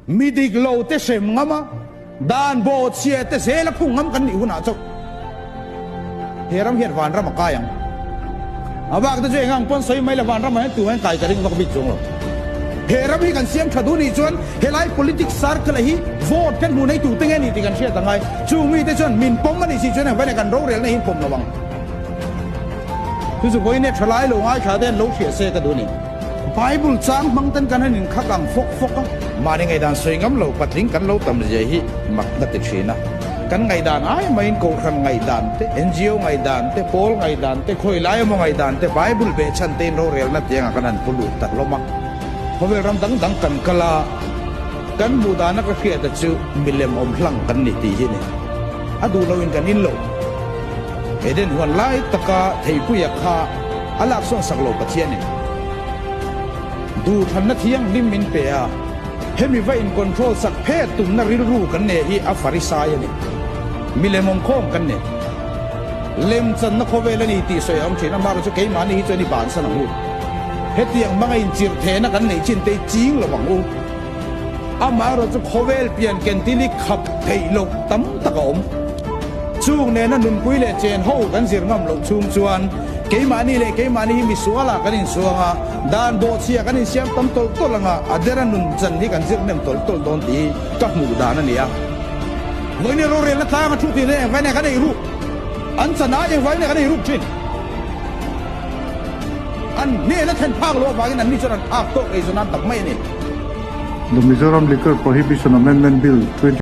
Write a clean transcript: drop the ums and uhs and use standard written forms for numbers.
Mi dik lo te hrem ngam a, dan bawhchhia te zel a phung ngam kan nih hunah chauh he ram hian vanram a kai ang. A bak te chu eng ang pawn sawi mai la vanram ah hian tumah hian kai ka ring vak bik chuang lo. He ram hi kan siam tha duh nih chuan helai politics circle ah hi vote kan hmuh nei tute nge ni tih kan hriat a ngai. Chung mite chuan min pawm a nih si chuan engvai kan rorelna hi in pawm lo ang. Chu chu vawiin tha lai lo ngaithla te an lo hriah se ka duh a ni. Bible chang hmang ten kan han inkhak ang fawk fawk a. Mahni ngaihdan sawi ngam lo patling kan lo tam zia hi mak ka ti thin a. Kan ngaihdan ai maiin Kohhran ngaihdan te, NGO ngaihdan te, pawl ngaihdan te, khawi lai emaw ngaihdan te, Bible behchhan tein rorelna tiangah kan han pu lut ta hlawm a. Khawvel ram dang dang kan kal a, kan hmuh dana ka hriata chu milem awm hlang kan ni tih hi a ni. A duh loin kan in lo. Eden huan lai taka theipuia kha a laksawn sak lo Pathianin duhthlanna thianghlim min pe a, hemi va in control sak phet tumna rilru kan nei hi a farisai a ni. Milem awmkhawm kan nei. Lemchanna khawvel a ni tih sawi a awm thin a, amaherawhchu chu keimahni hi chuan i bansan ang u. Hetiang hmanga inchirhthehna kan neih chin te hi ching lo ang u. Amaherawhchu khawvel pian kentil hi khap theih loh tam tak a awm. Chung nena nunpui leh chen ho kan zir ngam loh chhung chuan keimahni leh keimahni hi misualah kan insuang a, dan bawhchhia kan insiam tam tawlh tawlh anga a dera nun chan hi kan zir hnem tawlh tawlh dawn tih hi ka hmuh dan a ni a. Vawiin rorelna tlanga thu tih leh engvai nge kan ei ruk? An chan ai engvai nge kan ei ruk thin? An hnehna thlen phak loh avangin anni chuan an phak tawk ei zawn an tak mai a ni. The Mizoram Liquor Prohibition Amendment Bill, 20.